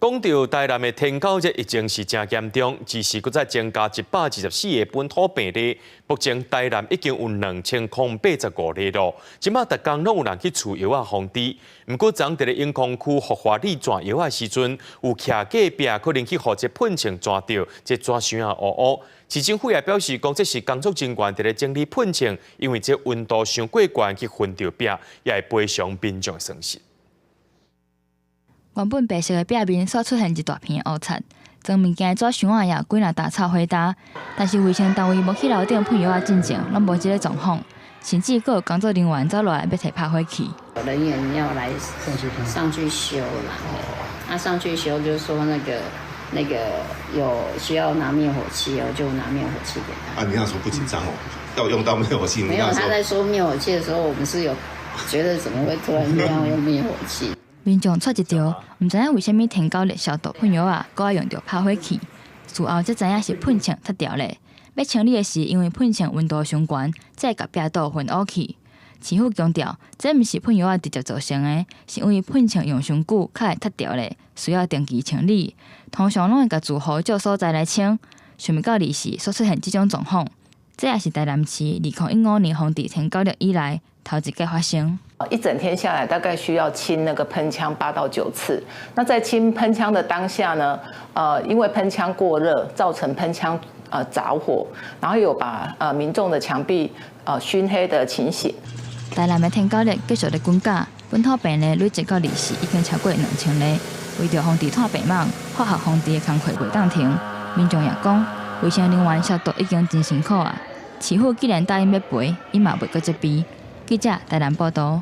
講到台南的天狗熱疫情是誠嚴重，只是閣再增加124個本土病例。目前台南已經有2085例囉。這馬逐工攏有人去取藥仔防治。毋過，昨佇咧永康區福華里轉藥仔的時陣，有徛隔壁可能去予這噴槍鑽著，這紙箱仔烏烏。市政府也表示講，這是工作人員佇咧整理噴槍，因為這溫度傷過懸去熏著壁，也會賠償民眾損失。原本白色的壁面，煞出現一大片烏漆，裝物件的紙箱仔也幾若焦臭火焦。但是衛生單位無去樓頂噴藥仔進前，攏無這个狀況，甚至閣有工作人員走落來欲提拍火器。人員要來上去修啦，那上去修就說那個有需要拿滅火器哦，就拿滅火器給他。啊，你那時候不緊張哦，要用到滅火器？沒有，他在說滅火器的時候，我們是有覺得怎麼會突然間要用滅火器？民眾掣一著，毋知影為啥物天狗熱消毒噴藥仔，閣愛用著拍火器。事後才知影是噴槍脫掉咧，欲清理的時，因為噴槍溫度傷懸，才會共壁倒熏烏去。市府強調，這毋是噴藥仔直接造成的，是因為噴槍用傷久，較會脫掉咧，需要定期清理。通常攏會共住戶借所在來清，想袂到二四煞出現這種狀況。這也是台南市2015年防治天狗熱以來頭一擺發生。一整天下來，大概需要清那個噴槍8到9次。那在清噴槍的當下呢，因為噴槍過熱，造成噴槍著火，然後有把民眾的牆壁燻黑的情形。台南的天狗熱繼續咧滾價，本土病例累積到24已經超過2000例。為著防治湠病蠓，化學防治的工課袂當停。民眾也講，衛生人員消毒已經真辛苦啊。市府既然答應欲賠，伊嘛袂閣責備。記者台南報導。